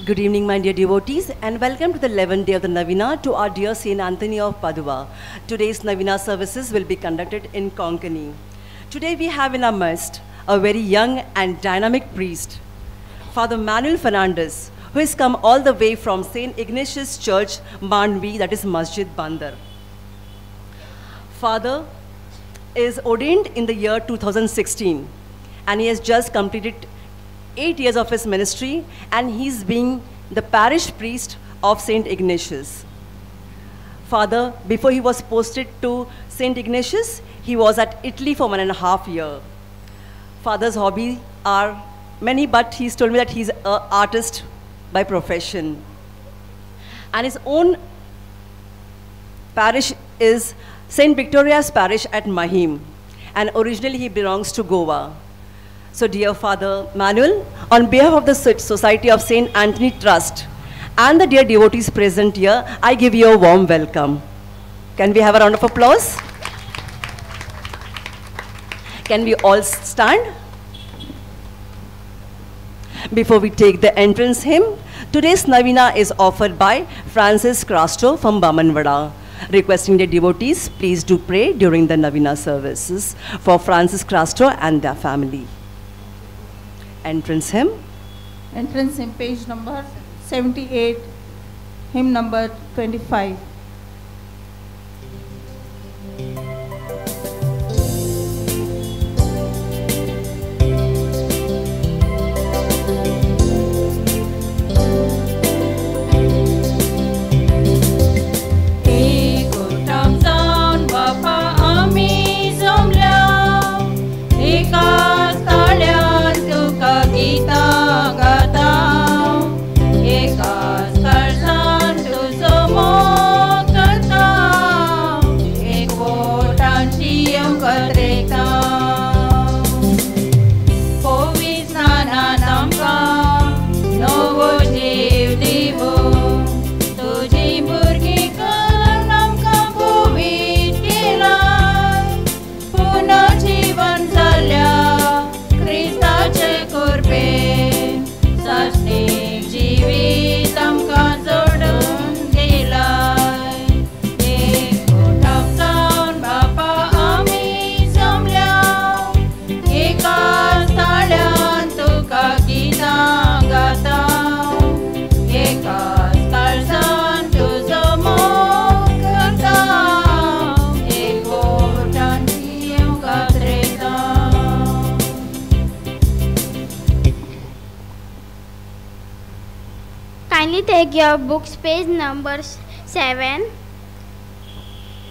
Good evening, my dear devotees, and welcome to the 11th day of the Novena to our dear Saint Anthony of Padua. Today's Novena services will be conducted in Konkani. Today we have in our midst a very young and dynamic priest, Father Manuel Fernandez, who has come all the way from St. Ignatius Church, Mandvi, that is Masjid Bandar. Father is ordained in the year 2016, and he has just completed 8 years of his ministry, and he's being the parish priest of St. Ignatius. Father, before he was posted to St. Ignatius, he was at Italy for 1.5 years. Father's hobbies are many, but he's told me that he's an artist by profession. And his own parish is St. Victoria's Parish at Mahim, and originally he belongs to Goa. So dear Father Manuel, on behalf of the Society of St. Anthony Trust and the dear devotees present here, I give you a warm welcome. Can we have a round of applause? Can we all stand? Before we take the entrance hymn, today's Novena is offered by Francis Crasto from Bamanwada. Requesting the devotees, please do pray during the Novena services for Francis Crasto and their family. Entrance hymn. Entrance hymn, page number 78, hymn number 25. Kindly take your books, page number 7.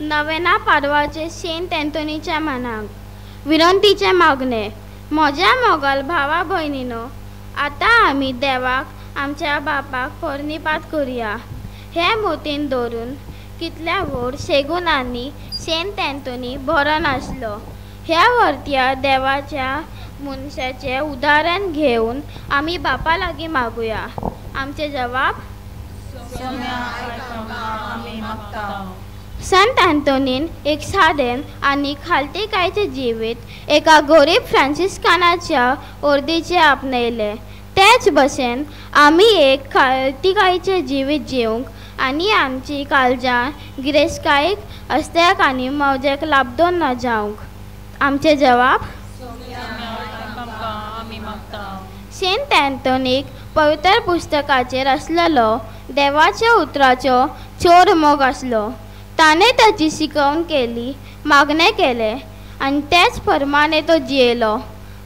Novena पाडवाचे Saint अँथोनीच्या मानाक विनंतीचे मागणे. म्हज्या मोगल भावा भयणीनो, आतां आमी देवाक आमच्या बापाक पोरणीपात करुया हे मोतीन दवरून कितल्या व्हड शेगून आनी सेंट अँथोनी बरो नासलो. ह्या वर्त्या देवाच्या मनशाचें उदाहरण घेवन आमी बापा लागीं मागुया. आमचे जवाब संत अँथोनीन एक सादें आनी खालतीकायचें जिवीत एका गरीब फ्रांसिस्कानाच्या ओर्दीचें आपणयलें. तेच भशेन आमी एक खालतीकायचें जिवीत जिवंक आनी आमची काळजां गिरेस्तकायेक अस्त्याक आनी मौजेक लाबदोन ना जावंक. आमचे जवाब सेंट अँथोनीक पवित्र पुस्तकाचेर आसलेलो देवाच्या उतराचो चोर मोग आसलो. ताणें ताची शिकवण केली, मागणें केलें आनी तेच प्रमाणे तो जियेलो.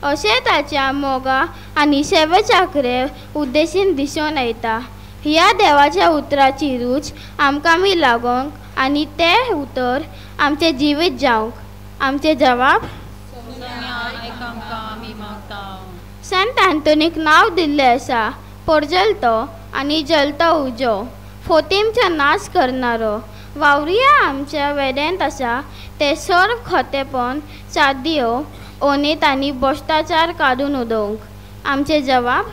अशें ताच्या मोगा आनी सेवेचाकरे उद्देशीन दिसून येता. ह्या देवाच्या उतराची रूच आमकां मी लागोंक आनी तें उतर आमचें जिवीत जावंक. आमचें जवाब संत अँथोनीक नांव दिल्लें आसा परजलतो आनी जलतो उजो, फोतीमचो नाश करणारो. वावरिया आमच्या वेड्यांत आसा ते सर्व खोतेपण, चादयो, ओनीत आनी भश्टाचार काडून उडोवंक. आमचें जवाब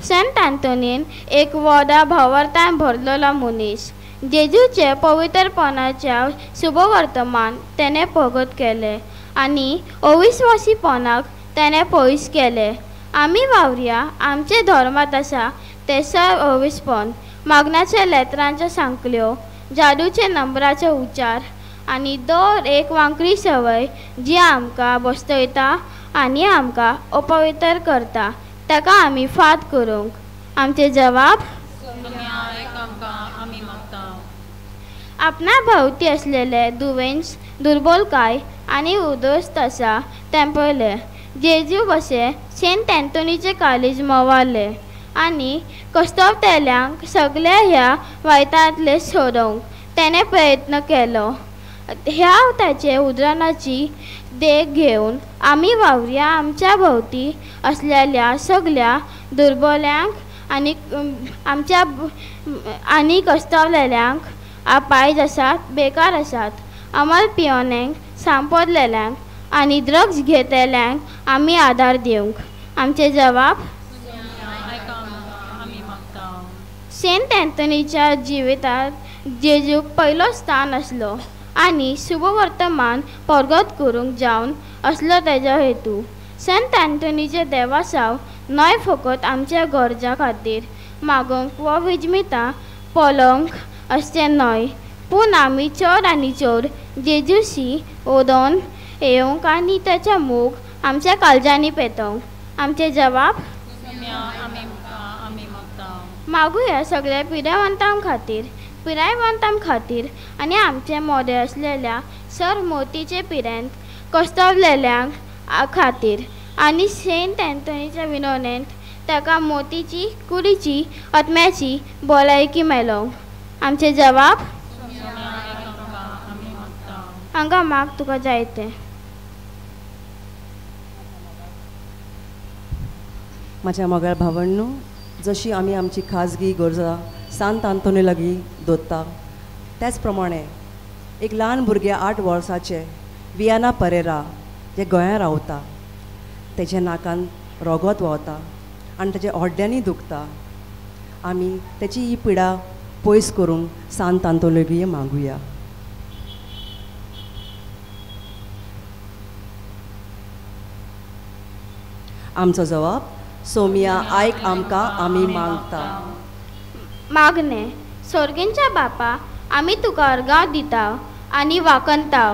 संत अँथोनीन एक व्हडा भावार्थान भरलेलो मनीस. जेजूचे पवित्रपणाच्या शुभवर्तमान तेणें प्रगत केलें आनी अविस्वासीपणाक तेणें पयस केलें. आमी वावरया आमचे धर्मांत आसा ते सर अविस्पन मागण्याच्या लेत्रांच्यो सांकल्यो जादूचे नंबराचे उच्चार आनी दर एक वांकडी संवय जी आमकां बसतयता आनी आमकां अपवित्र करता ताका आमी फात करूंक. आमचे जवाब आपणा भोंवती आसलेले दुवेंस दुर्बलकाय आनी उदोस्त आसा तें पळयलें. जेजू बशे सेंट अँथोनीचें कालेज मोवालें आनी कस्तवतेल्यांक सगल्या ह्या वायटांतले सोडोवंक तेणें प्रयत्न केलो. ह्या ताचे उदरणाची देख घेवन आमी वावरया आमच्या भोंवती आसलेल्या सगल्या दुर्बल्यांक आनी आमच्या आनी कस्तावलेल्यांक आपायज आसात बेकार आसात अमल पियोन्यांक सांपडलेल्यांक आनी ड्रग्स घेतल्यांक आमी आदार दिवंक. आमचे जवाब सेंट अँथोनीच्या जिवितांत जेजूक पयलो स्थान आसलो आनी शुभवर्तमान परगत करूंक जावन असलो तेजो हेतू. संत अँथोनीचे देवासांव न्हय फकत आमच्या गरजां खातीर मागूंक वा विजमितां पळोवंक आसचें न्हय पूण आमी चड आनी चड जेजूशी ओदोन येवंक आनी ताचो मोग आमच्या काळजांनी पेटोवंक. आमचे जवाब मागुया सगळ्या पिरावंतां खातीर पिरायवंतां खातीर आनी आमचे मोडे आसलेल्या सर मोतीचे पिरांत कस्तवलेल्यांक खातीर आनी सेंट अँथोनीच्या विनोनेंत ताका मोतीची कुडीची आत्म्याची भलायकी मेळोवंक. आमचे जवाब हांगा माग तुका जाय तें. म्हाज्या मोगाळ भावण्णू, जशी आमी आमची खाजगी गरजां सांत आंतोनी लागीं दवरता त्याच प्रमाणे एक ल्हान भुरगें 8 वर्सांचें वियाना परेरा जें गोंयांत रावता तेज्या नाकान रोगोत व्हांवता आनी तेज्या ओड्ड्यांनी दुखता. आमी तेची ही पिडा पयस करूंक सांत आंतोनी लागीं मागुया. आमचो जवाब सोमिया आयक आमकां आमी मागता. मागणें. सोर्गींच्या बापा, आमी तुका अर्गां दिता आनी वाकणता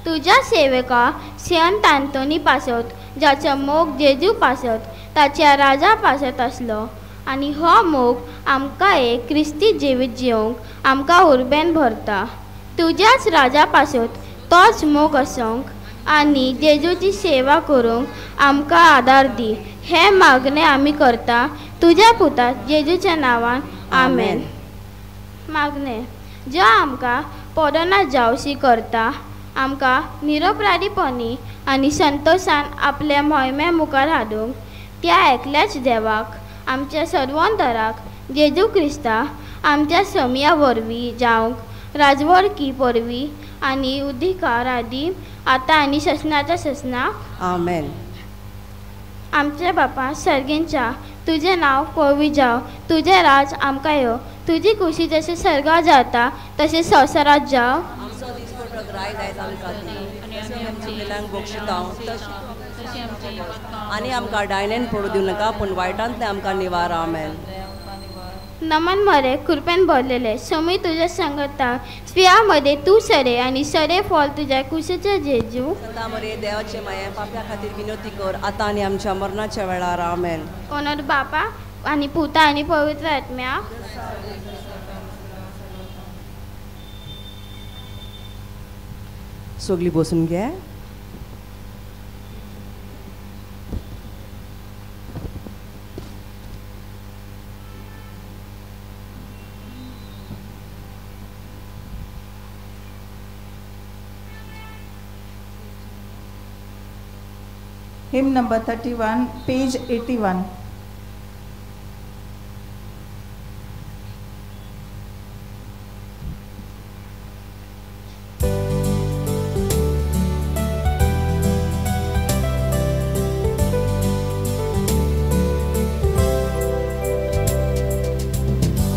तुज्या सेवका संत आंतोनी पासत जाचो मोग जेजू पासत ताच्या राजा पासत आसलो आनी हो मोग आमकां एक क्रिस्ती जिवीत जिवंक आमकां उर्बेन भरता. तुज्याच राजा पासत तोच मोग आसूंक आनी जेजूची सेवा करूंक आमकां आदार दी. हें मागणें आमी करता तुज्या पुता जेजूच्या नांवान, आमेन. मागणें. जो आमकां पडना जावशी करता आमकां निरपराधीपणी आनी संतोशान आपल्या मोहिमे मुखार हाडूंक त्या एकल्याच देवाक आमच्या सर्वंतराक जेजू क्रिस्ता आमच्या समया वरवीं जावंक राजवरकी वरवीं आनी उधिकार आदी आतां आनी ससनाच्या ससनाक, आमेन. आमच्या बापा सर्गेंच्या, तुजें नांव पवित्र जावं, तुजें राज आमकां येवं, तुजी खुशी जशें सर्गां जाता तशें संवसारांत जावं. आनी आमकां डायनेन पडूं दिवं नाका पूण वायटांतलें आमकां निवार, आमेन. नमन मरे कृपेन भरलेले स्वामी तुज्या संगता स्त्रियां मध्ये तूं सरे आनी सरे फळ तुज्या कुशीचे जेजू. संता मरे देवाचे माये पाप्या खातीर विनवती कर आतां आनी आमच्या मरणाच्या वेळार, आमेन. ओनर बापा आनी पुता आनी पवित्र आत्म्या. सगळीं बसून घे. Hymn number 31, page 81.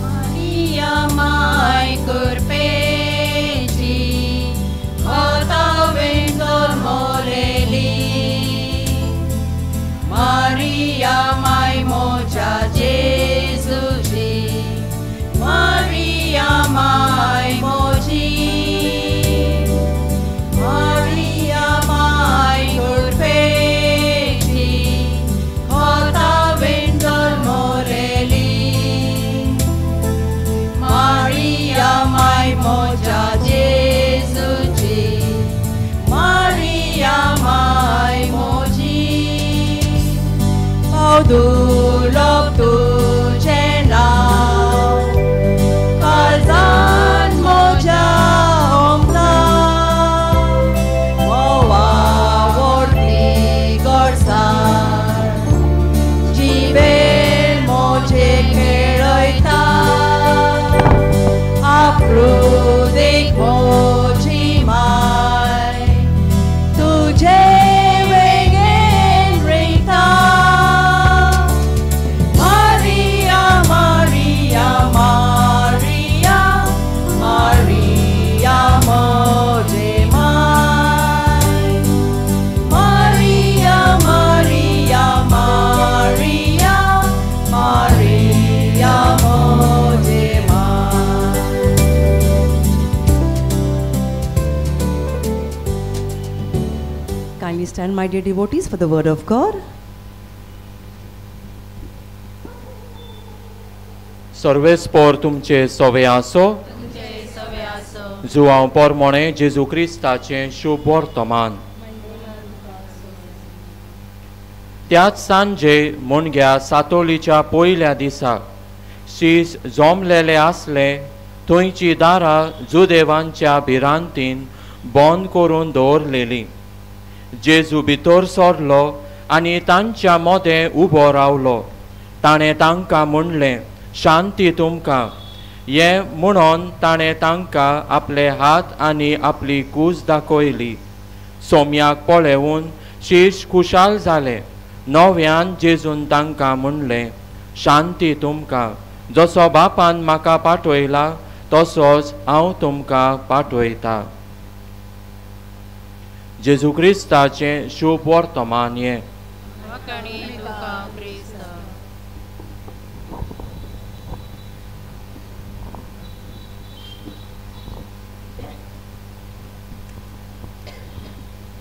Maria mai curpeji, Maria Please stand, my dear devotees, for the word of God. सर्वेस्पोर तुमचे सवे आसो, जुवांव पोरमोणे जेजू क्रिस्ताचें शुभ वर्तमान. त्याच सांजे मुणग्या सातोलीच्या पयल्या दिसा शीस जमलेले आसले थंयची दारां जुदेवांच्या भिरांतीन बंद करून दवरलेली. जेजू भितर सरलो आनी तांच्या मदें उबो रावलो. ताणें तांकां म्हणलें, शांती तुमकां. हें म्हणून ताणें तांकां आपले हात आनी आपली कूस दाखयली. सोम्याक पळोवन शीश खुशाल जाले. नव्यान जेजून तांकां म्हणलें, शांती तुमकां. जसो बापान म्हाका पाठयला तसोच हांव तुमकां पाठयता. जेजू क्रिस्ताचें शुभ वर्तमान हें.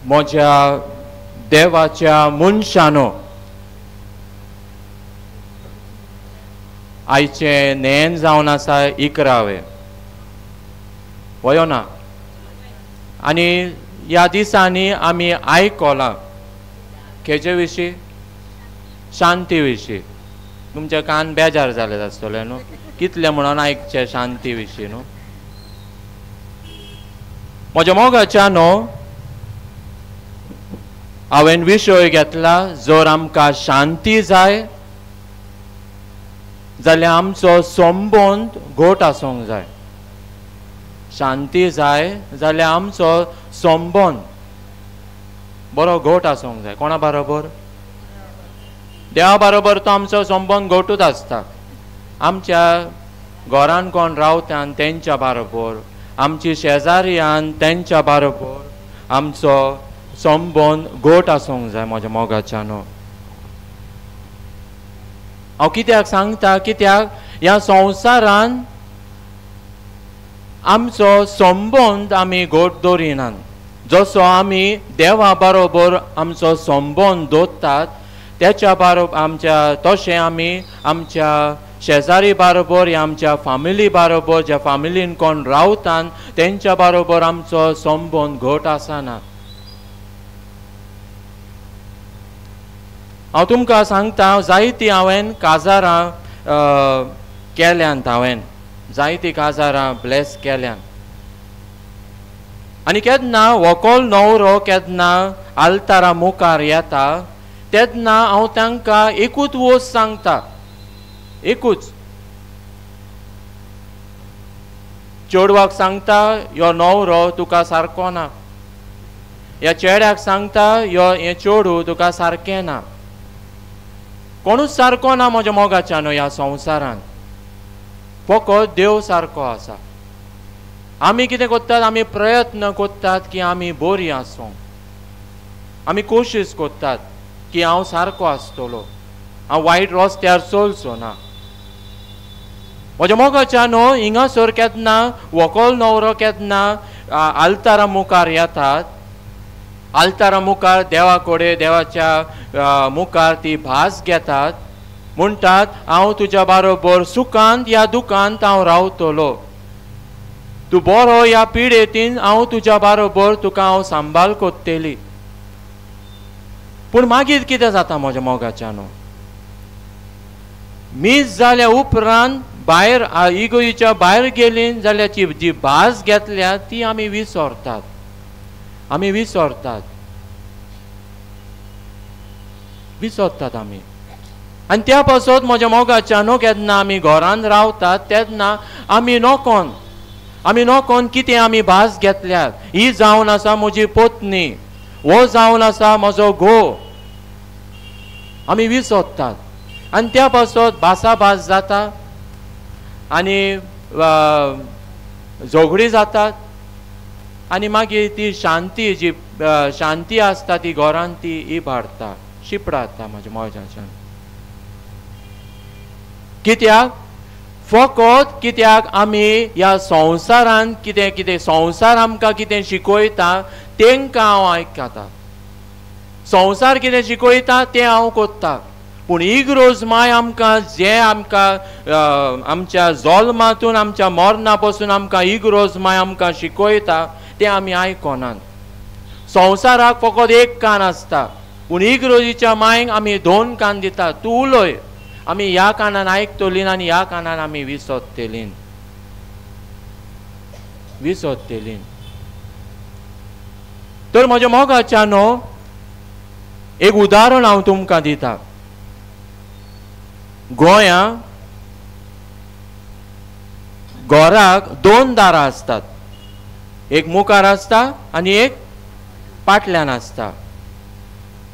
म्हज्या देवाच्या मनशानो, आयचें नेन जावन आसा 11वें वयो ना, आनी ह्या दिसांनी आमी आयकलां खेजे विशीं, शांती विशीं. तुमचे कान बेजार जाले आसतले न्हू, कितले म्हणून आयकचे शांती विशीं न्हू. म्हज्या मोगाच्या न्हू, हांवें विशय घेतला, जर आमकां शांती जाय जाल्यार आमचो संबंद घट आसूंक जाय. शांती जाय जाल्यार आमचो संबंद बरो घट आसूंक जाय. कोणा बरोबर? देवा बरोबर तो आमचो संबंद घटूच आसता. आमच्या घरान कोण रावता तेंच्या बरोबर, आमची शेजाऱ्यान तेंच्या बरोबर आमचो संबंद घट आसूंक जाय. म्हज्या मोगाच्या न्हू, हांव कित्याक सांगता, कित्याक ह्या संवसारान आमचो संबंद आमी घट दवरिनात. जसो आमी देवा बरोबर आमचो संबंद दवरतात तेच्या बरोबर आमच्या, तशें आमी आमच्या शेजारी बरोबर या आमच्या फामिली बरोबर, ज्या फामिलीन कोण रावतात तेंच्या बरोबर आमचो संबंद घट आसना. हांव तुमकां सांगता, जायतीं हांवें काजारां केल्यांत, हांवें जायतीं काजारां ब्लेस केल्यांत. आनी केन्ना व्हंकल न्हवरो केन्ना आल्तारा मुखार येता तेन्ना हांव तांकां एकूच वस्त सांगता, एकूच. चेडवाक सांगता, यो न्हवरो तुका सारको ना. ह्या चेड्याक सांगता, यो हें चेडूं तुका सारकें ना. कोणूच सारको ना म्हज्या मोगाच्या न्हू ह्या संवसारान, फकत देव सारको आसा. आमी कितें करतात, आमी प्रयत्न करतात की आमी बरी आसूंक, आमी कोशिश करतात की हांव सारको आसतलो, हांव वायट रस्त्यार चलचो ना. म्हज्या मोगाच्या न्हू, हिंगासर केन्ना व्हंकल न्हवरो केन्ना आल्तारा मुखार येतात, आल्तारा मुखार देवा कडेन, देवाच्या मुखार ती भास घेतात, म्हणटात हांव तुज्या बरोबर सुखांत या दुखांत हांव रावतलो, तूं बरो ह्या पिडेतीन हांव तुज्या बरोबर तुका हांव सांबाळ कोत्तली. पूण मागीर कितें जाता म्हज्या मोगाच्या न्हू, मीस जाल्या उपरांत भायर इगोईच्या भायर गेली जाल्यार जी भास घेतल्या ती आमी विसरतात, आमी विसरतात, विसरतात आमी. आनी त्या पासत म्हज्या मोगाच्या न्हू, केन्ना आमी घरान रावतात तेन्ना आमी नोकोन, आमी नोकोन कितें आमी भास घेतल्यात. ही जावन आसा म्हजी पत्नी, हो जावन आसा म्हजो घोव, आमी विसरतात. आनी त्या पासत भासाभास जाता आनी झगडी जातात आनी मागीर ती शांती जी शांती आसता ती घरान ती इबाडटा, शिपडाता म्हज्या मोगाच्यान. कित्याक? फकत कित्याक आमी ह्या संवसारान कितें कितें संवसार आमकां कितें शिकयता तेंकां हांव आयकता. संवसार कितें शिकयता तें हांव कोत्ता. पूण इग्रोज माय आमकां जें आमकां आमच्या जल्मातून आमच्या मरणा पसून आमकां इग्रोज माय आमकां शिकयता तें आमी आयकोनात. संवसाराक फकत एक कान आसता, पूण इग्रोजीच्या मायक आमी दोन कान दिता. तूं उलय, आमी ह्या कानान आयकतलीं आनी ह्या कानान आमी विसरतलीं विसरतलीं. तर म्हज्या मोगाच्यानो एक उदाहरण हांव तुमकां दिता. गोंया घराक दोन दारां आसतात, एक मुखार आसता आनी एक पाटल्यान आसता.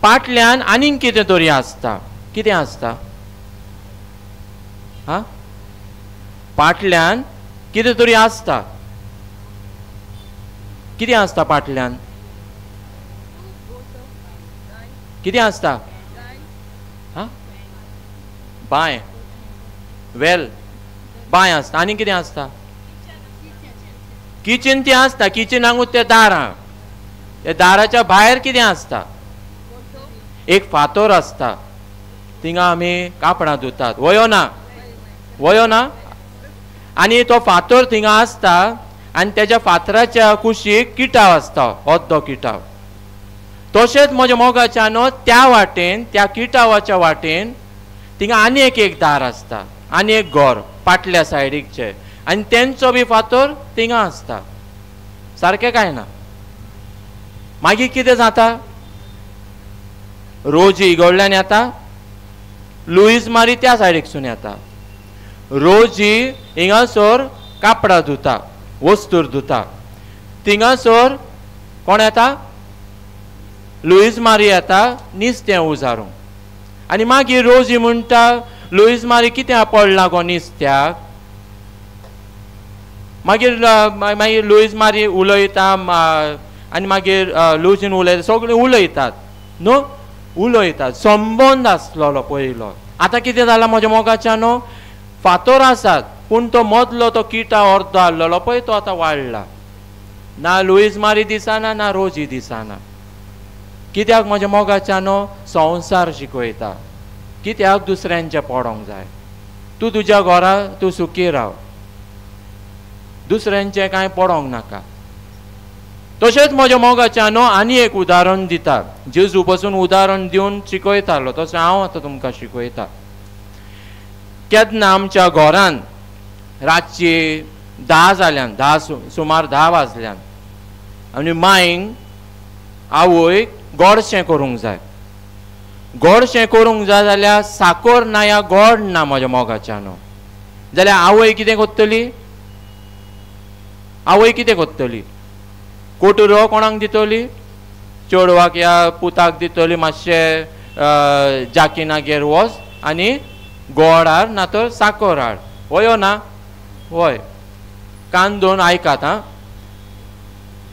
पाटल्यान आनीक कितें तरी आसता. कितें आसता? हा, पाटल्यान कितें तरी आसता. कितें आसता पाटल्यान? कितें आसता? हा, बांय, वेल, बांय आसता. आनी कितें आसता? किचन ती आसता. किचनांकूच ते दारां, त्या दाराच्या भायर कितें आसता? एक फातोर आसता, थिंगा आमी कापडां धुतात. वयो ना? वयो ना? आनी तो फातोर थिंगा आसता आनी तेज्या फातराच्या कुशीक किटाव आसता, अर्दो किटाव. तशेंच म्हज्या मोगाच्या न्हू त्या वाटेन, त्या किटावाच्या वाटेन थिंगा आनी एक एक दार आसता, आनी एक घर पाटल्या सायडीकचे, आनी तेंचो बी फातोर थिंगा आसता. सारकें काय ना? मागीर कितें जाता? रोजी इगोडल्यान येता, लुईस मारी त्या सायडीकसून येता. रोजी हिंगासर कापडां धुता, वस्तूर धुता. थिंगासर कोण येता? लुईस मारी येता निस्तें उजारूंक. आनी मागीर रोजी म्हणटा, लुईस मारी कित्याक पडला गो निस्त्याक? मागीर मागीर लुईस मारी उलयता आनी मागीर लुजीन उलयता, सगळीं उलयतात न्हू, उलयतात. संबंद आसलेलो पयलो. आतां कितें जालां म्हज्या मोगाच्या न्हू, फातोर आसात पूण तो मदलो तो किटा अर्दो आहलेलो पळय तो आतां वाडला. ना लुईस मारी दिसना, ना रोजी दिसना. कित्याक म्हज्या मोगाच्या न्हू? संवसार शिकयता. कित्याक दुसऱ्यांचें पडोंक जाय? तूं तुज्या घरा तूं सुखी राव, दुसऱ्यांचें कांय पडोंक नाका. तशेंच म्हज्या मोगाच्या न्हू आनी एक उदाहरण दिता. जेजू पसून उदाहरण दिवन शिकयतालो, तशें हांव आतां तुमकां शिकयता. केन्ना आमच्या घरान रातची 10 जाल्यान, 10 सुमार 10 वाजल्यान आनी मायंक आवयक गोडशें करूंक जाय. गोडशें करूंक जाय जाल्यार साकोर ना या गोड ना म्हज्या मोगाच्या न्हू, जाल्यार आवय कितें करतली? आवय कितें करतली? कोटुरो कोणाक दितली? चेडवाक या पुताक दितली. मातशें जाकिनागेर वच आनी गोड हाड ना तर साकोर हाड. वयो ना? वय. कान दोन आयकात आं.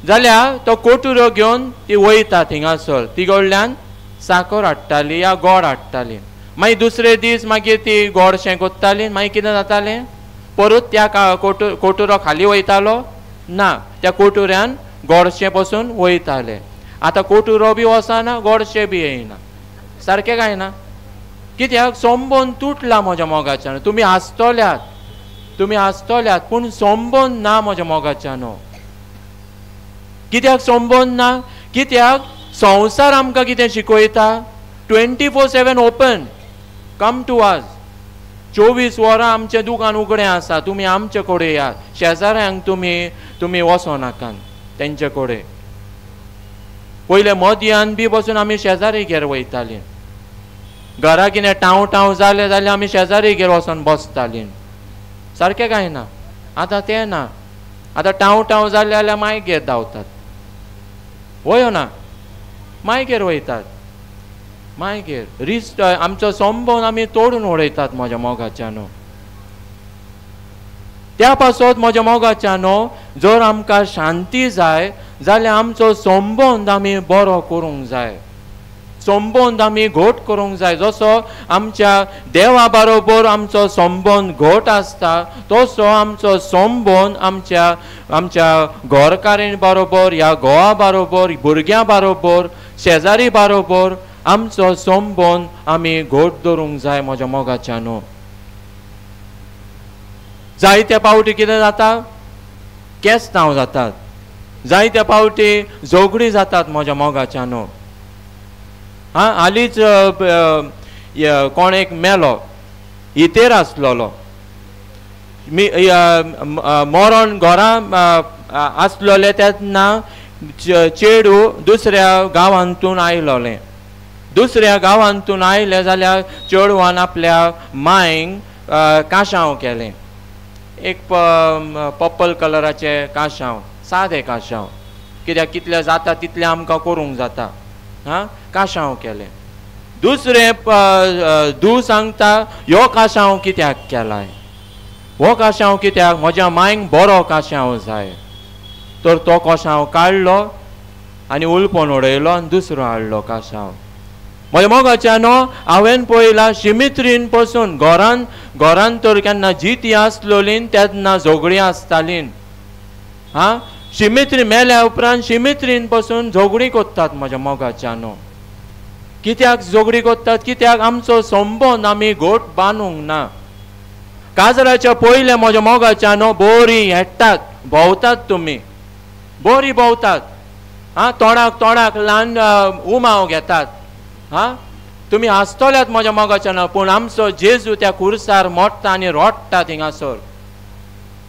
जाल्यार तो कोटुरो घेवन ती वयता थिंगासर, ती कडल्यान साकोर हाडटाली या गोड हाडटाली. मागीर दुसरे दीस मागीर ती गोडशें कोत्ताली. मागीर कितें जातालें? परत त्या कोटुरो खाली वयतालो ना, त्या कोटुऱ्यान गोडशें पसून वयतालें. आतां कोटुरो बी वचना, गोडशें बी येयना. सारकें काय ना? कित्याक? संबंद तुटला म्हज्या मोगाच्यान. तुमी हांसतल्यात, तुमी हांसतल्यात, पूण संबंद ना म्हज्या मोगाच्यान. कित्याक संबंद ना? कित्याक संवसार आमकां कितें शिकयता? 24/7 ओपन, कम टू अस. 24 वरां आमचें दुकान उगडें आसा, तुमी आमचे कडेन येयात. शेजाऱ्यांक तुमी वचो नाकात तेंचे कडेन. पयले मदयान बी बसून आमी शेजारीगेर वयतालीं. घरा कितें टांव टांव जालें जाल्यार आमी शेजारीगेर वचोन बसतालीं. सारकें काय ना? आतां तें ना. आतां टांव टांव जालें जाल्यार मायगेर धांवतात. वयो ना? मायगेर वयतात. मायगेर रिस्ट आमचो संबंद आमी तोडून उडयतात म्हज्या मोगाच्यानो. त्या पासत म्हज्या मोगाच्यानो जर आमकां शांती जाय जाल्यार आमचो संबंद आमी बरो करूंक जाय. संबंद आमी घट करूंक जाय. जसो आमच्या देवा बरोबर आमचो संबंद घट आसता तसो आमचो संबंद आमच्या आमच्या घरकारीण बरोबर ह्या घोवा बरोबर, भुरग्यां बरोबर, शेजारी बरोबर आमचो संबंद आमी घट दवरूंक जाय म्हज्या मोगाच्यानो. जायते पावटी कितें जाता, केस्तांव जातात, जायते पावटी झगडीं जातात म्हज्या मोगाच्यानो. आं, हालींच कोण एक मेलो, इतेर आसलेलो, मरण घरा आसलेले तेन्ना चेडू दुसऱ्या गांवांतून आयलोलें. दुसऱ्या गांवांतून आयलें जाल्यार चेडवान आपल्या मांयक काशांव केलें, एक पर्पल कलराचें काशांव, सादें काशांव, कित्याक कितलें जाता तितलें आमकां करूंक जाता. हां, काशांव केलें. दुसरें धूव सांगता, ह्यो काशांव कित्याक केलाय, हो काशांव कित्याक, म्हज्या मांयक बरो काशांव जाय. तर तो काशांव काडलो आनी उलपोन उडयलो आनी दुसरो हाडलो काशांव. म्हज्या मोगाच्यानो, हांवें पळयलां शिमित्रीन पसून घरान घरान तर केन्ना जिती आसलोली तेन्ना झगडीं आसतालीं. हां, शिमित्री मेल्या उपरांत शिमित्रीन पसून झगडीं कोत्तात म्हज्या मोगाच्यानो. कित्याक झगडीं कोत्तात? कित्याक आमचो संबंद आमी घट बांदूंक ना. काजराच्या पयलें म्हज्या मोगाच्यानो बरीं हेडटात, भोंवतात, तुमी बरीं भोंवतात. आं, तोंडाक तोंडाक ल्हान उमाव घेतात. हां, तुमी हांसतल्यात म्हज्या मोगाच्यानो, पूण आमचो जेजू त्या कुर्सार मोडटा आनी रोडटा थिंगासर,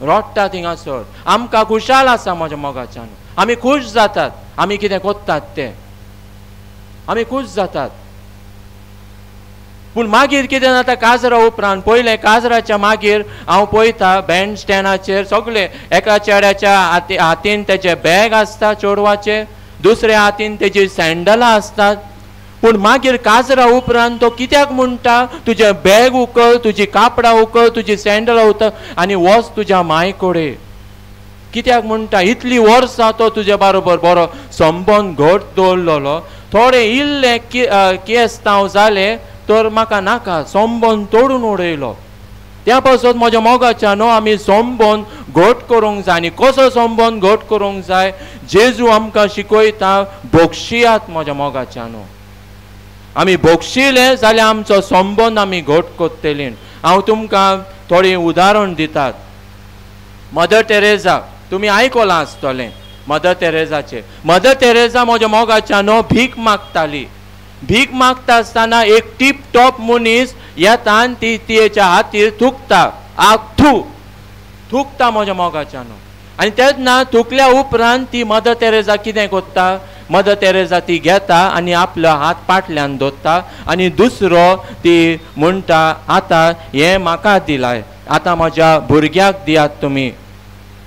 रोडटा थिंगासर. आमकां खुशाल आसा म्हज्या मोगाच्यान, आमी खूश जातात, आमी कितें कोत्तात तें आमी खूश जातात. पूण मागीर कितें जाता, काजरा उपरांत पयलें काजराच्या मागीर हांव पळयता बँड स्टँडाचेर सगळे एका चेड्याच्या हातीन तेजें बॅग आसता चेडवाचें, दुसऱ्या हातीन तेजी सँडलां आसतात. पूण मागीर काजरा उपरांत तो कित्याक म्हणटा, तुजें बॅग उकल, तुजी कापडां उकल, तुजी सँडलां उकल आनी वच तुज्या मांय कडेन. कित्याक म्हणटा? इतलीं वर्सां तो तुजे बरोबर बरो संबंद घट दवरलेलो, थोडे इल्ले केस्तांव जाले तर म्हाका नाका, संबंद तोडून उडयलो. त्या पासत म्हज्या मोगाच्यानो आमी संबंद घट करूंक जाय. आनी कसो संबंद घट करूंक जाय? जेजू आमकां शिकयता, भोगशियात म्हज्या मोगाच्यानो. आमी भोगशिले जाल्यार आमचो संबंद आमी घट करतली. हांव तुमकां थोडीं उदाहरण दितात. मदर टेरेजा तुमी आयकलां आसतलें मदर टेरेजाचें. मदर टेरेजा म्हज्या मोगाच्यानो भीक मागताली. भीक मागता आसतना एक टीप टॉप मनीस येता आनी ती तिच्या हातीर थुकता, आग थू थुकता म्हज्या मोगाच्यानो. आनी तेन्ना थुकल्या उपरांत ती मदर टेरेजा कितें करता, मदर टेरेजा ती घेता आनी आपलो हात पाटल्यान दवरता आनी दुसरो ती म्हणटा, आतां हें म्हाका दिलाय, आतां म्हज्या भुरग्याक दियात तुमी.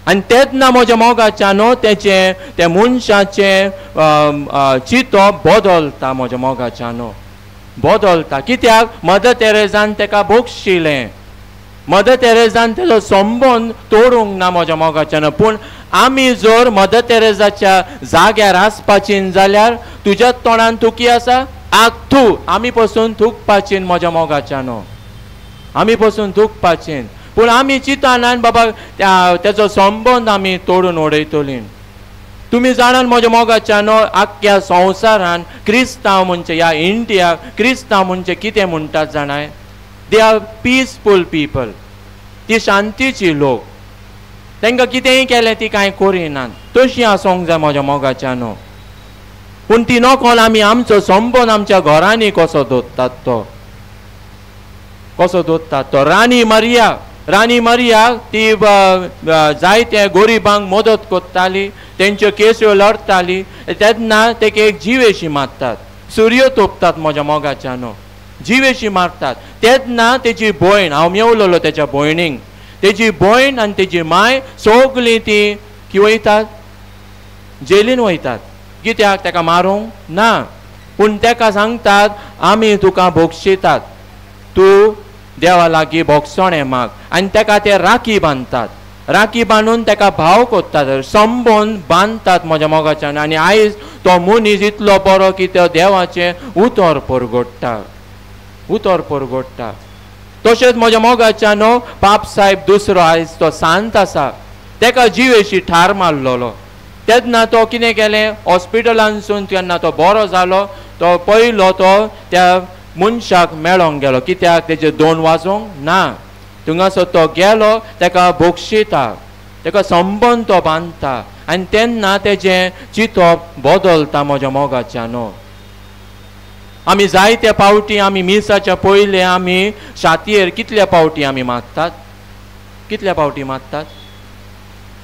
आनी तेन्ना म्हज्या मोगाच्यानो तेचें त्या मनशाचें चिंतप बदलता म्हज्या मोगाच्यानो, बदलता. कित्याक? मदर टेरेजान तेका भोगशिलें, मदर टेरेजान तेजो संबंद तोडूंक ना म्हज्या मोगाच्यानो. पूण आमी जर मदर टेरेजाच्या जाग्यार आसपाची जाल्यार तुज्या तोंडान थुकी आसा, आग थू, आमी पसून थुकपाची म्हज्या मोगाच्यानो, आमी पसून थुकपाची. पूण आमी चिंतना बाबा तेजो संबंद आमी तोडून उडयतली. तुमी जाणात म्हज्या मोगाच्यानो, आख्ख्या संवसारान क्रिस्तांव म्हणजे ह्या इंडिया क्रिस्तांव म्हणजे कितें म्हणटात जाणाय, they are peaceful people, ती शांतीची लोक, तांकां कितेंय केलें ती कांय करिनात, तशी आसूंक जाय म्हज्या मोगाच्यानो. पूण ती नकळ आमी आमचो संबंद आमच्या घरांनी कसो दवरतात तो, कसो दवरतात तो. राणी मारिया, राणी मारिया ती जायते गोरिबांक मदत करताली, तेंच्यो केसयो लडताली. तेन्ना तेका एक जिवेशी मारतात, सुरयो तोपतात म्हज्या मोगाच्यानो, जिवेशी मारतात. तेन्ना तेजी भयण, हांव मेवलेलो तेच्या भयणीक, तेजी भयण आनी तेजी माय सगळीं ती की वयतात, जेलीन वयतात. कित्याक? तेका मारूंक ना, पूण तेका सांगतात आमी तुका भोगशितात, तूं देवा लागीं भोगसणें माग. आनी तेका ते राखी बांदतात. राखी बांदून तेका भाव कोत्तात, संबंद बांदतात म्हज्या मोगाच्यान. आनी आयज तो मनीस इतलो बरो की तो देवाचें उतर परगोडटा, उतर परगोडटा. तशेंच म्हज्या मोगाच्यान पाप साहेब दुसरो आयज तो शांत आसा, तेका जिवेशी ठार मारलेलो. तेन्ना तो कितें केलें, हॉस्पिटलांतसून तेन्ना तो बरो जालो, तो पयलो तो त्या मनशाक मेळोंक गेलो. कित्याक तेजे 2 वाजोंक ना, थंगासर तो गेलो, तेका बक्षिता, तेका संबंद तो बांदता आनी तेन्ना तेजें चिंतप बदलता म्हज्या मोगाच्यान. आमी जायते पावटी आमी मिसाच्या पयले आमी छातयेर कितल्या पावटी आमी मारतात, कितल्या पावटी मारतात?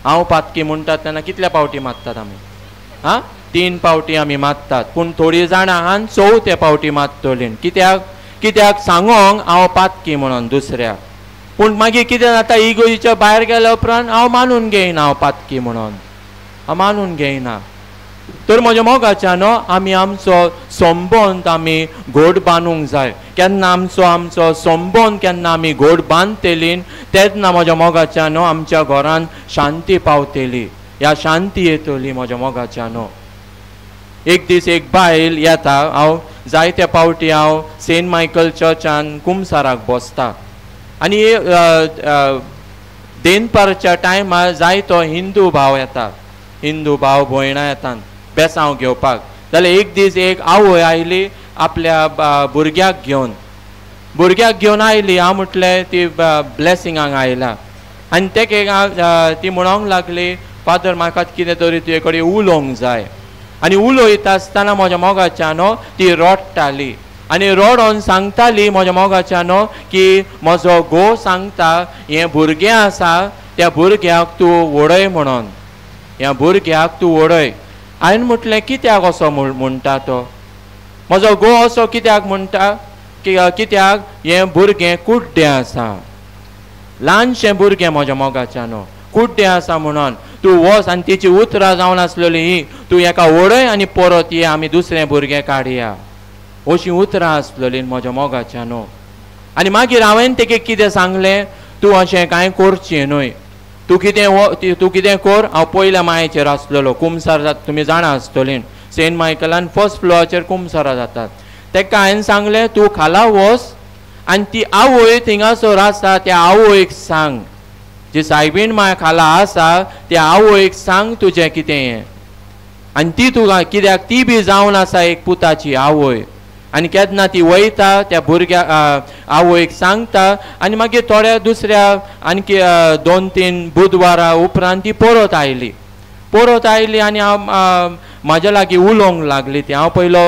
हांव पातकी म्हणटात तेन्ना कितल्या पावटी मारतात आमी? आं, 3 पावटी आमी मारतात. पूण थोडीं जाणां हांन 4 पावटी मारतलीं. कित्याक? कित्याक सांगोंक हांव पातकी म्हणून दुसऱ्याक. पूण मागीर कितें जाता, इगोजीच्या भायर गेल्या उपरांत हांव मानून घेयना हांव पातकी म्हणून, हांव मानून घेयना. तर म्हज्या मोगाच्या न्हू आमी आमचो संबंद आमी घोट बांदूंक जाय. केन्ना आमचो आमचो संबंद केन्ना आमी घोट बांदतली तेन्ना म्हज्या मोगाच्या न्हू आमच्या घरान शांती पावतली, ह्या शांती येतली म्हज्या मोगाच्या न्हू. एक दीस एक बायल येता, हांव जायते पावटी हांव सेंट मायकल चर्चान कुमसाराक बसता आनी देनपारच्या टायमार जायतो हिंदू भाव येता, हिंदू भाव भयणां येतात बेसांव घेवपाक. जाल्यार एक दीस एक आवय आयली आपल्या भुरग्याक घेवन, भुरग्याक घेवन आयली. हांव म्हटलें ती ब्लेसिंगाक आयला आनी तेका ती म्हणोंक लागली, फादर म्हाका कितें तरी तुजे कडेन उलोवंक जाय. आनी उलयता आसतना म्हज्या मोगाच्या न्हू ती रडटाली आनी रडोन सांगताली म्हज्या मोगाच्या न्हू की म्हजो घोव सांगता हें भुरगें आसा त्या भुरग्याक तूं वडय म्हणून, ह्या भुरग्याक तूं वडय. हांवें म्हटलें कित्याक असो म्हणटा तो, म्हजो घोव असो कित्याक म्हणटा, कित्याक हें भुरगें कुड्डें आसा, ल्हानशें भुरगें म्हज्या मोगाच्या न्हू कुड्डें आसा म्हणून तूं वच. आनी तिची उतरां जावन आसलेली ही, तूं हेका वडय आनी परत ये, आमी दुसरें भुरगें काडया, अशीं उतरां आसलेलीं म्हज्या मोगाच्या न्हू. आनी मागीर हांवें तेका कितें सांगलें, तूं अशें कांय करचें न्हय, तूं कितें तूं कितें कर. हांव पयल्या मायेचेर आसलेलो, कुमसार जाता तुमी जाणा आसतलीं, सेंट मायकलान फर्स्ट फ्लोराचेर कुमसारां जातात. तेका हांवें सांगलें तूं खाला वच आनी ती आवय थिंगासर आसा त्या आवयक सांग, जी सायबीण माय खाला आसा त्या आवयक सांग तुजें कितें हें. आनी ती तुका कित्याक ती बी जावन आसा एक पुताची आवय. आनी केन्ना ती वयता त्या भुरग्या आवयक सांगता आनी मागीर थोड्या दुसऱ्या आणकी 2-3 बुधवारा उपरांत ती परत आयली, परत आयली आनी हांव म्हाज्या लागीं उलोवंक लागली ती. हांव पयलो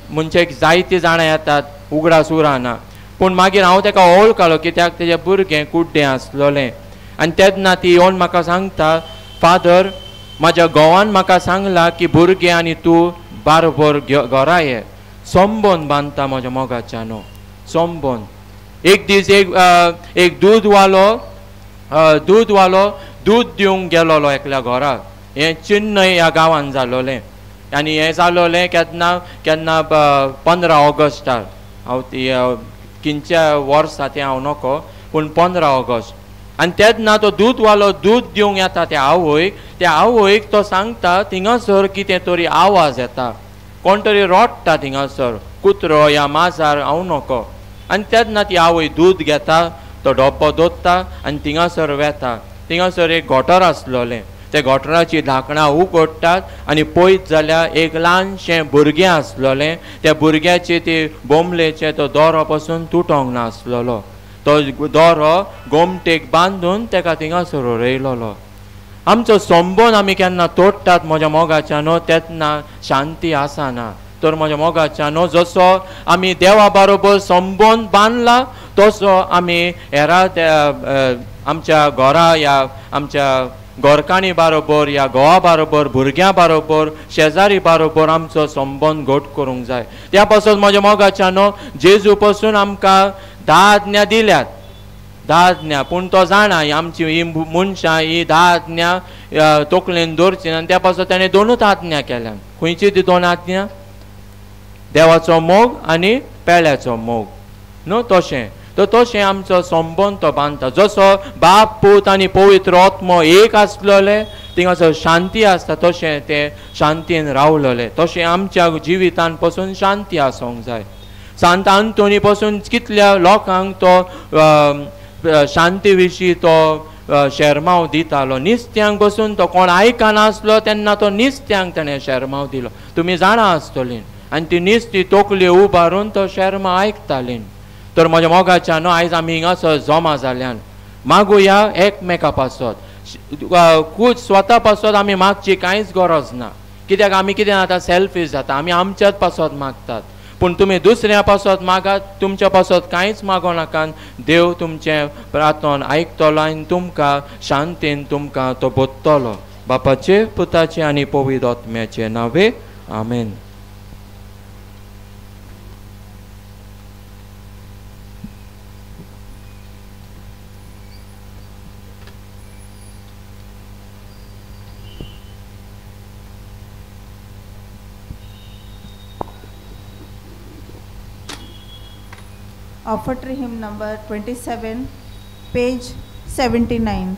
म्हणजे जायतीं जाणां येतात उगडास उरना, पूण मागीर हांव तेका वळखलो कित्याक तेजें भुरगें कुड्डें आसलोलें. आनी तेन्ना ती येवन म्हाका सांगता, फादर म्हाज्या घोवान म्हाका सांगलां की भुरगें आनी तूं बारोबर घरा ये. संबंद बांदता म्हज्या मोगाच्या न्हू संबंद. एक दीस एक एक दूदवालो दूदवालो दूद दिवंक गेलोलो एकल्या घराक. हें चिन्ह ह्या गांवान जालोलें आनी हें जालोलें केन्ना केन्ना 15 ऑगस्टार, हांव ती किंच्या वर्सा तें हांव नको, पूण 15 ऑगस्ट. आनी तेन्ना तो दूदवालो दूद दिवंक येता त्या आवयक, त्या आवयक तो सांगता थिंगासर कितें तरी आवाज येता, कोण तरी रडटा थिंगासर, कुत्रो या माजार हांव नको. आनी तेन्ना ती आवय दूद घेता, तो डब्बो दोत्ता आनी थिंगासर वेता. थिंगासर एक गटर आसलोलें, त्या गटराची धाकणां उगडटात आनी पळयत जाल्यार एक ल्हानशें भुरगें आसलोलें. त्या भुरग्याचे ती बोमलेचे तो दोरो पसून तुटोंक नासलोलो, तो दोरो गोमटेक बांदून तेका थिंगासर उडयलोलो. आमचो संबंद आमी केन्ना तोडटात म्हज्या मोगाच्या न्हू तेन्ना शांती आसना. तर म्हज्या मोगाच्या न्हू जसो आमी देवा बरोबर संबंद बांदला तसो आमी हेरा आमच्या घरा या आमच्या घरकाणी बरोबर या घोवा बरोबर भुरग्यां बरोबर शेजारी बरोबर आमचो संबंद घट करूंक जाय. त्या पासून म्हज्या मोगाच्या न्हू जेजू पासून आमकां 10 आज्ञा दिल्यात, 10 आज्ञा, पूण तो जाणा आमची ही मनशां ही 10 आज्ञा तकलेन दवरची आनी त्या पासून ताणें 2 आज्ञा केल्यात. खंयची ती 2 आज्ञा? देवाचो मोग आनी पेल्याचो मोग न्हू. तशें तर तशें आमचो संबंद तो बांदता. जसो बाप पूत आनी पवित्र आत्मो एक आसलेले थिंगासर शांती आसता तशें तें शांतीन रावलेले तशें आमच्या जिवितान पसून शांती आसूंक जाय. सांत आंतोनी पसून कितल्या लोकांक तो शांती विशीं तो शेरमांव दितालो. निस्त्यांक बसून तो कोण आयकनासलो तेन्ना तो निस्त्यांक ताणें शेरमांव दिलो. तुमी जाणा आसतलीं. आनी ती निस्ती तकली उबारून तो शेरमांव आयकतालीं. तर म्हज्या मोगाच्या न्हू आयज आमी हिंगासर जमा जाल्यान मागुया एकमेका पासत, खूद स्वता पासत आमी मागची कांयच गरज ना. कित्याक आमी कितें जाता सेल्फीश जाता, आमी आमच्याच पासत मागतात. पूण तुमी दुसऱ्या पासत मागात, तुमच्या पासत कांयच मागो नाकात. देव तुमचें प्रार्थन आयकतलो आनी तुमकां शांतीन तुमकां तो बोत्तलो. बापाचे पुताचे आनी पवित्र आत्म्याचे नांवे आमेन. Offertory hymn number 27, page 79.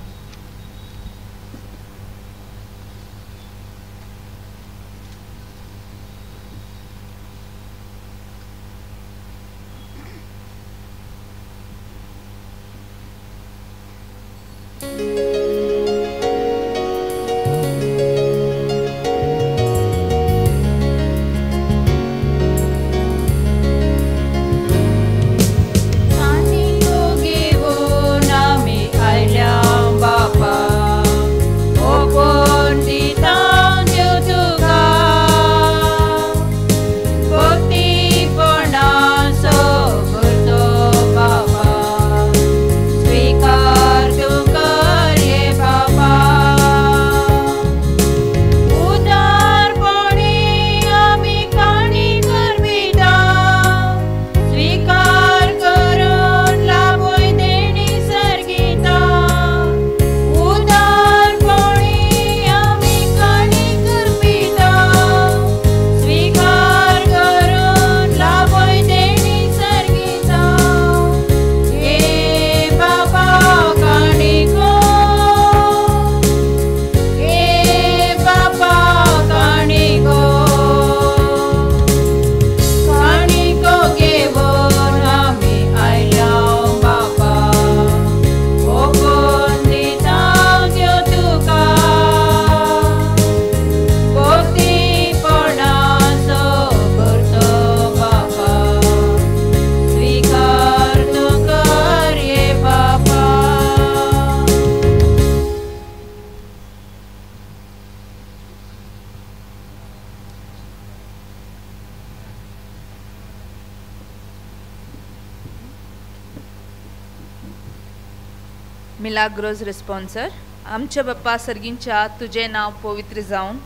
Milagros रिस्पॉन्सर. आमच्या बाप्पा सर्गींच्या तुझे नाव पवित्र जावन.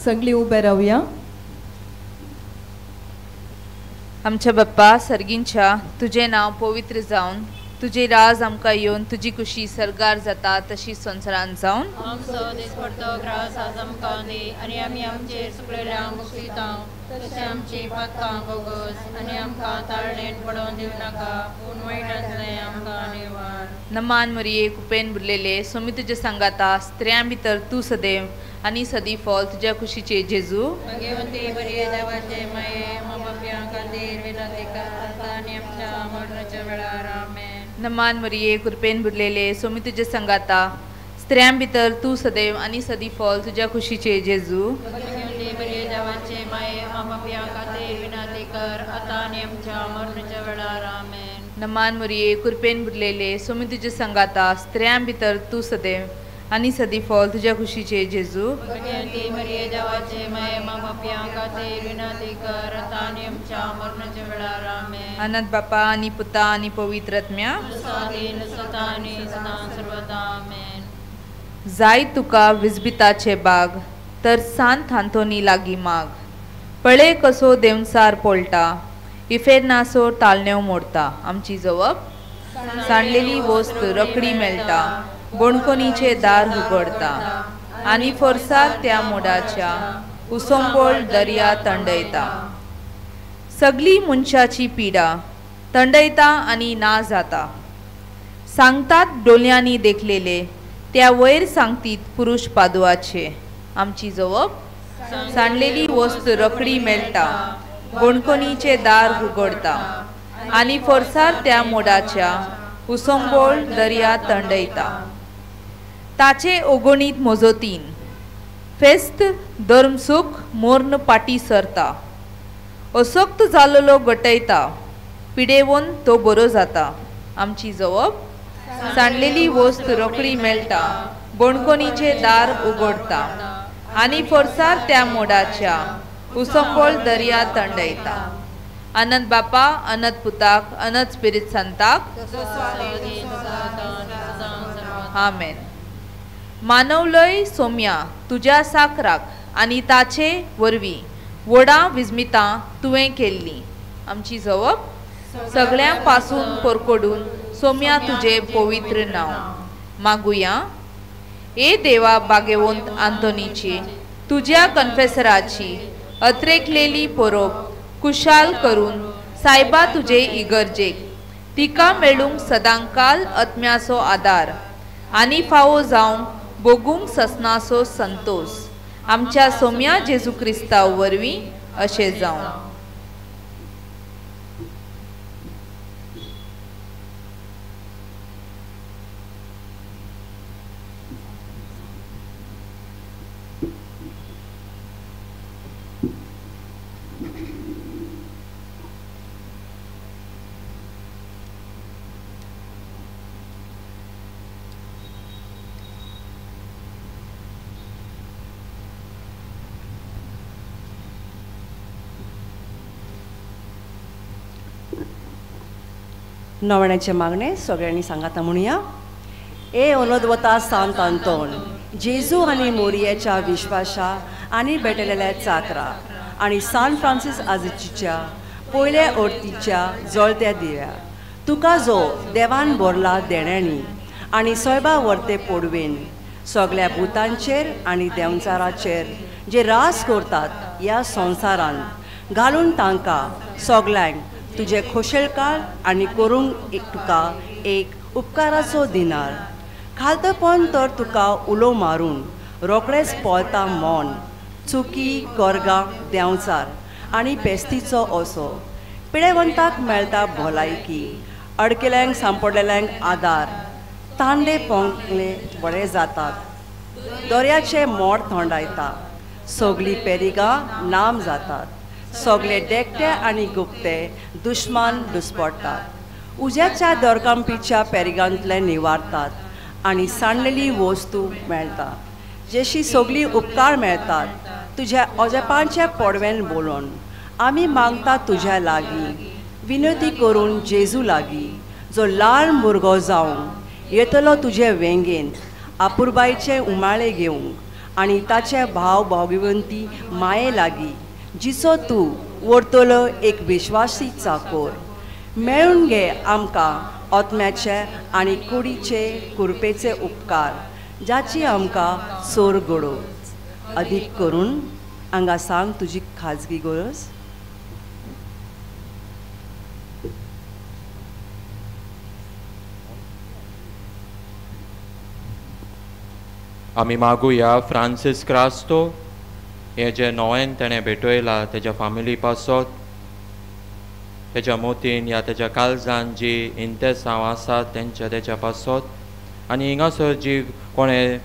सगळी उबे रावया. आमच्या बाप्पा सर्गींच्या तुझे नाव पवित्र जावन, तुझे राज आमकां येवन, तुजी खुशी सर्गार जाता तशी संवसारान जावन. आमचो दिसपडतो ग्रास आज आमकां दी आनी आमी आमचेर सुकलेल्यांक मुक्तिता तशें आमची पातकां बोगस आनी आमकां ताळणेन पडोवन दिवं नाका पूण वायटांतलें आमकां निवार. नमान मरिये कुपेन बुरलेले सोमी तुजे सांगाता, स्त्रियां भितर तूं सदैव आनी सदी फॉल तुज्या खुशीचे जेजू. भगवंती बरी देवाचे माये माबाप्यां खातीर विनंती कर आतां आनी आमच्या मरणाच्या वेळार. आमेन. नमान मरिये कृपेन बुरलेले सोमी तुजे सांगाता, स्त्रियां भितर तूं सदैव आनी सदी फॉल तुज्या खुशीचे जेजू. भगवंती बरी देवाचे माये माबाप्यां खातीर विनंती कर आतां आनी आमच्या मरणाच्या वेळार. आमेन. नमान मरिये कृपेन बुरलेले सोमी तुजे सांगाता, स्त्रियां भितर तूं सदैव आनी सदी फॉल तुज्या खुशीचे जेजू. भगवंती मरिये देवाचे माये माबाप्यां खातीर विनंती कर आतां आनी आमच्या मरणाच्या वेळार. आमेन. अनंत बापा आनी पुता आनी पवित्र आत्म्या सदा आनी सदां सर्वदा. आमेन. जाय तुका विजबिताचे बाग तर सांत आंतोनी लागीं माग, पळे कसो देवसार पोळटा इफेर्नासोर तालनेव मोडता. आमची जवप सांडलेली वस्त रोखडी मेळटा, बोणकोनीचे दार उगडता आनी फोर्सार त्या मोडाच्या उसोंबोळ दर्या तंडयता. सगली मनशाची पिडा थंडयता आनी ना जाता. सांगतात डोलयांनी देखलेले त्या वयर सांगतीत पुरुश पादुआचे. आमची जवप सांडलेली वस्त रोखडी मेळटा, बोणकोनीचे दार उगडता आनी फोर्सार त्या मोडाच्या उसंबोळ दर्या थंडयता. ताचे ओगणीत मोजोतीन फेस्त धर्मसूख मोर्न पाटी सरता, असक्त जाल्लो गटयता, पिडेवन तो बरो जाता. आमची जवप सांडलेली वस्त रोखडी मेळटा, बोणकोनीचे दार उगडता आनी फोर्सार त्या मोडाच्या उसंबोळ दर्या थंडयता. अनंत बापा, अनंत पुताक, अनंत स्पिरीत संताक, आमेन. मानवलय सोम्या तुज्या साकराक आनी ताचे वरवीं व्हडां विस्मितां तुवें केल्लीं. आमची जवप सगळ्यां पासून परकोडून सोम्या तुजें पवित्र नांव मागुया. ए देवा बागेवंत आंतोनीची तुज्या कन्फेसराची अत्रेकलेली परोब कुशाल करून सायबा तुजे इगर्जेक तिका मेळूंक सदांकाल आत्म्याचो आदार आनी फावो जावंक भोगूंक ससनाचो संतोश आमच्या सोम्या जेजू क्रिस्तांव वरवीं अशें जावं. नवण्याचे मागणे सगळ्यांनी सांगाता म्हणुया. ए ओनोदवता सांत आंतोन, जेजू आनी मोरियाच्या विश्वासा आनी भेटलेल्या चाकरा आनी सान फ्रांसीस आजिचीच्या पयल्या ओर्तीच्या जळत्या दिव्या, तुका जो देवान भरला देण्यांनी आनी सोयबा वर्ते पोडवेन सगळ्या भुतांचेर आनी देंवचाराचेर जे रास करतात ह्या संवसारांत घालून तांकां सगल्यांक तुजे खोशेलकार आनी करूंक एक तुका एक उपकाराचो दिनार. खालतपण तर तुका उलो मारून रोखडेंच पळता मन चुकी कोरगां देंवचार आनी पेस्तीचो असो पिडेवंताक मेळटा भलायकी, अडकेल्यांक सांपडलेल्यांक आदार, तांडे पोंगले बरे जातात, दर्याचे मोड थंडायता, सगळीं पेरिगां नाम जातात, सगळे देखटे आनी गुप्ते दुश्मान दुस्पडटात, उज्याच्या दरकांपीच्या पेरिगांतले निवारतात आनी सांडलेली वस्तू मेळटा. जशी सगळीं उपकार मेळटात तुज्या अजापांच्या पडवेन बोलोवन आमी मागता तुज्या लागीं विनती करून जेजू लागीं, जो ल्हान भुरगो जावंक येतलो तुजे वेंगेन आपुरबायचे उमाळे घेवंक आनी ताचे भाव भावगिवंती माये लागीं जिचो तूं व्हरतलो एक विश्वासी चाकोर. मेळून घे आमकां आत्म्याचे आनी कुडीचे कुरपेचे उपकार जाची आमकां सोर घडो. अदीक करून हांगा सांग तुजी खाजगी गरज. आमी मागुया फ्रांसीस क्रास्तो हे जे नोवेन तेणें भेटयला तेज्या फामिली पासत, तेज्या मोतीन या तेज्या काळजान जी इंतेसांव आसा तेंच्या तेज्या पासत आनी हिंगासर जी कोणें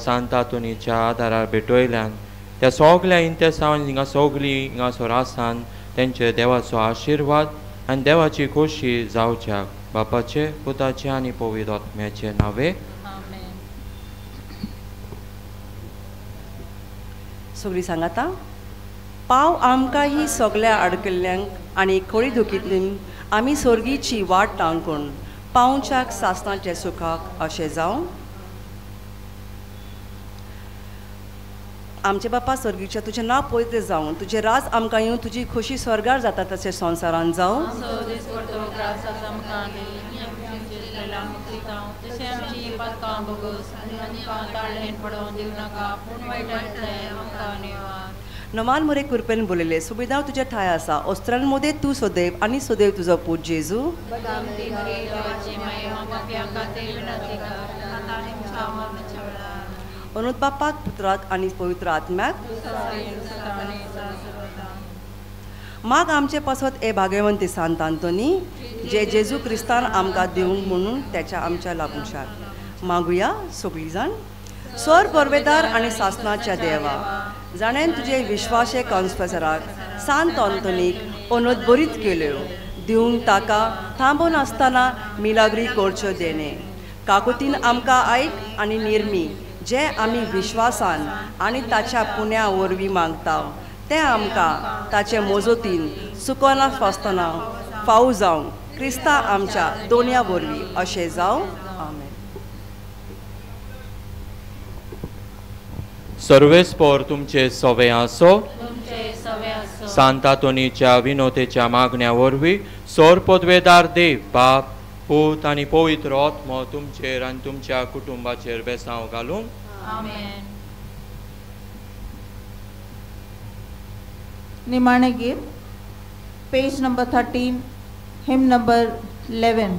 सांतातोनीच्या आदारार भेटयल्यान त्या सगल्या इंतेसांव हिंगा सगळीं हिंगासर आसान तेंचे देवाचो आशिर्वाद आनी देवाची खोशी जावच्याक. बापाचे, पुताचे आनी पवित्र आत्म्याचे नांवे. सगळीं सांगाता. पाव आमकां ही सगळ्या अडकल्ल्यांक आनी खोळी दुखितलीं आमी सोर्गीची वाट टांकून पावच्याक सासणाच्या सुखाक अशें जावं. आमचे बापा स्वर्गीच्या तुजें नांव पवित्र जावं, तुजें राज आमकां येवं, तुजी खोशी स्वर्गार जाता तशें संवसारांत जावं. नमान मोरे कुरपेन बोलले सुबेदार तुज्या ठाय आसा ओस्त्रान मोदे तूं सदैव आनी सदैव तुजो पूत जेजू. अनुत बापाक पुत्राक आनी पवित्र आत्म्याक. माग आमचे पासत ए भाग्यवंती सांत आंतोनी जे जेजू क्रिस्तान आमकां दिवंक म्हणून त्याच्या आमच्या लागुशार मागुया सगळीं जाण. स्वर परवेदार आनी सासनाच्या देवा जाणें तुजे विश्वासे कॉन्फेसराक सांत आंतोनीक अनोद बरीच केल्यो दिवंक ताका थांबोन आसतना मिलाग्री करच्यो देणे काकुतीन आमकां आयक आनी निर्मी जे आमी विश्वासान आनी ताच्या पुण्या वरवीं मागता तें आमकां ताचे मोजोतीन चुकना फासतना फावो जावंक क्रिस्ता आमच्या दोनया वरवीं अशें जावं. आमेन. सर्वेस्पोर तुमचे सवे आसो. सांत आंतोनीच्या विनोतेच्या मागण्या वरवीं सोर पदवेदार देव बाप पूत आनी पवित्र आत्मो तुमचेर आनी तुमच्या कुटुंबाचेर बेसांव घालूंक. आमेन. निमाणे गीत पेज नंबर 13 हिम number 11.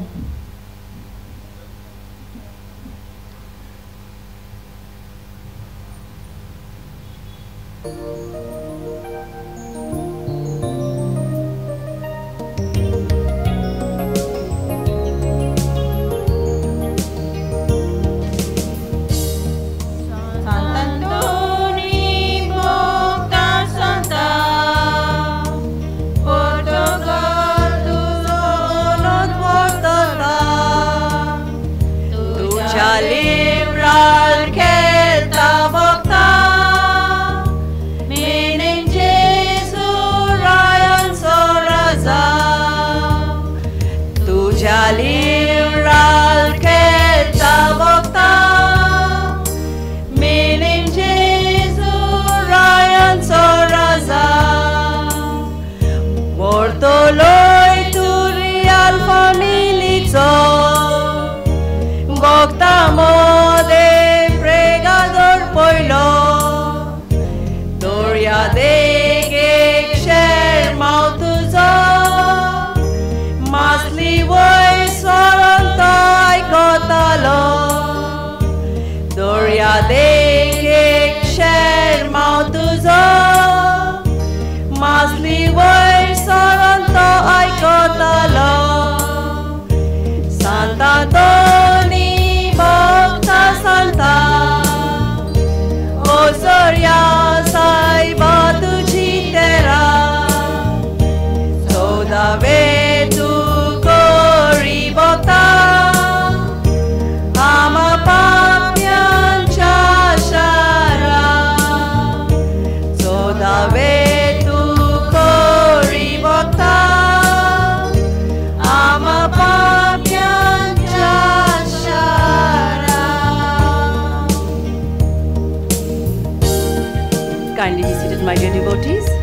Kindly be seated, my dear devotees.